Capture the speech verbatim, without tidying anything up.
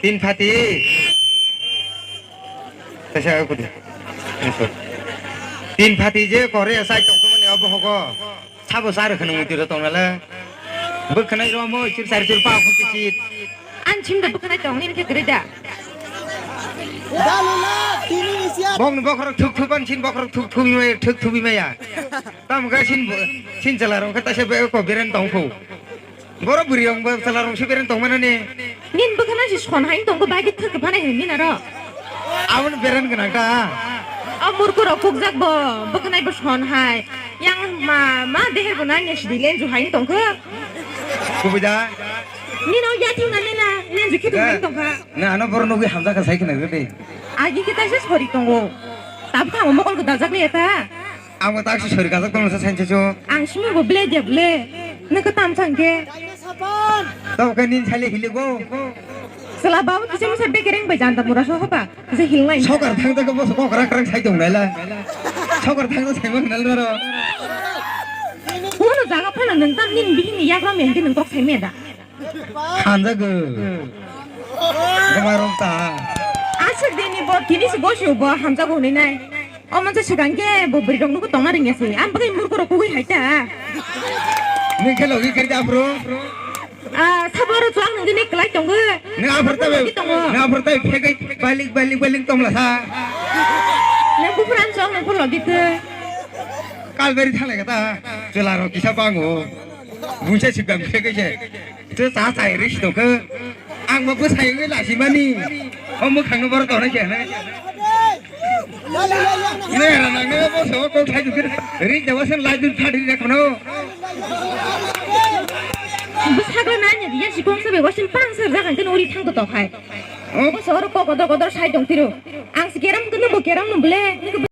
Tin phati. Kaisa kudi. Tin phati je kore sai tongmani obo hogo. Sabo sar kheno mutiro tongnale. Bwkhanai romo chir sar chir pa khun kichit. An chim da bwkhanai tong nin khe gre da. Bong ni bokhorok thuk thuk an chin bokhorok thuk thuk thuk thuk thuk maya. Tam ga chin chin chala rong khe taisa be ko beren tong phu. Borok bwrwi rok bo chwla rok se bereng tong mani. Nin bwkhana si son hai tong ko bai thwk phana hin min aro. Aboni bereng gwnang ta. O murko rok kukjak bo bwkhanai bo son hai. Yang ma ma deher bo nang ya sidi lenju hai tong kho. Kubui da. Nin o ya thung na nin na lenju khitu hai tong kha. Na ano bor nugui hamjak sai khna gede. Agi kita se sori tongo. Tab kha mo mokol ko dajak le ta. Ang bo tak si sori kajak tongsa sanse cho. Ang simi bo ble dia ble. Nang ko tam chang ke. Tamo khe nin sale hili go. Sela babu kisa misa bekereng bai janta mura so hopa. Je hil nai. Sokar thang ta ko bos kok rak rak sai tong nai la. Sokar thang ta sai mang nal ro. Uno jaga phana nang tam nin bihini yagra men ke nang kok sai me da. Hamjago. Gama rok ta. Aswk dini bo tini si bosi bo hamjago hwnwi nai. O mansa swkang khe bo bwrwi rok nugo tongna ringya se. Ang bagwi murko rok kugui hai ta. Nung khe logi khe da bro. Ah, sabo ro chuang nung dini klai tongo. Nung aphar ta be. Logi tongo. Nung aphar ta be phegai balik balik balik tongla sa. Nung bufran chuang nung phulo dite. Kalberi thalai kata. Chwla rok kisa bango. Busa si gam khe khe se. Te ta chai ri si tokhe. Ang ma bwsai wngwi lasi mani. O mwkhang no boro tonai khe na. Ne ra nang ne bo so ko thai dukhe. Ri da wasen lai dun thadi re kono. Bwsakla nanya dia si kong se be wasen pang ser jagan ken uri thang to khai. O bo so ro ko kodor kodor sai tong tiro. Ang si keram kunu bo keram no ble.